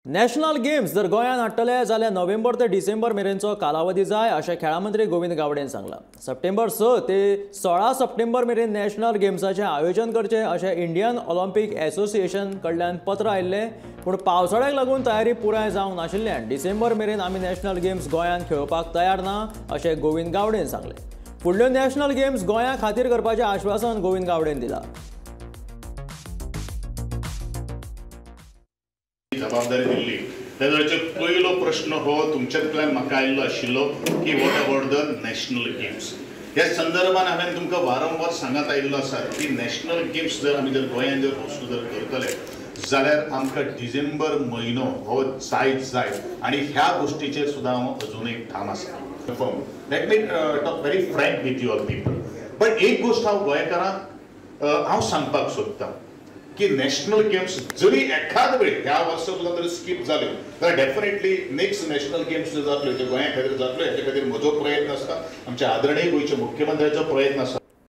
National games जर गोंयांत हाडटले जाल्यार नोव्हेंबर ते डिसेंबर मेरेनचो कालावधी जाय अशें खेळां मंत्री गोविंद गावडेन सांगलां. सप्टेंबर 6 ते 16 सप्टेंबर मेरेन नॅशनल गेम्साचें आयोजन करचें अशें इंडियन ऑलिम्पिक एसोसिएशन कडल्यान पत्र आयिल्लें, पूण पावसाळ्याक लागून तयारी पुराय जावंक नाशिल्ल्यान डिसेंबर मेरेन आमी नॅशनल गेम्स गोंयांत खेळोवपाक तयार ना अशें गोविंद गावडेन सांगलें. फुडल्यो नॅशनल गेम्स गोंया खातीर करपाचें आश्वासन गोविंद गावडेन दिलां. जबाबदारी दिल्ली तेदळचो पयलो प्रश्न हो तुमच्यांतल्यान म्हाका आयिल्लो आशिल्लो की what about the national games. ह्या संदर्भान हांवें तुमकां वारंवार सांगत आयिल्लो आसा की नॅशनल गेम्स जर आमी जर गोंयांत जर वस्तू जर करतले जाल्यार आमकां डिसेंबर म्हयनो हो जायत जाय आनी ह्या गोश्टीचेर सुद्दां हांव अजूनय ठाम आसा. Let me talk very frank with your people, but एक गोश्ट हांव गोंयकारांक हांव सांगपाक सोदतां की नॅशनल गेम्स जरी एखाद वेळ ह्या वर्सा सुद्दां जरी स्कीप जाल्यो जाल्यार डेफिनेटली नेक्स्ट नॅशनल गेम्स जो जातल्यो त्यो गोंया खातीर जातल्यो हेच्या खातीर म्हजो प्रयत्न आसता, आमच्या आदरणीय गोंयच्या मुख्यमंत्र्याचो प्रयत्न आसा.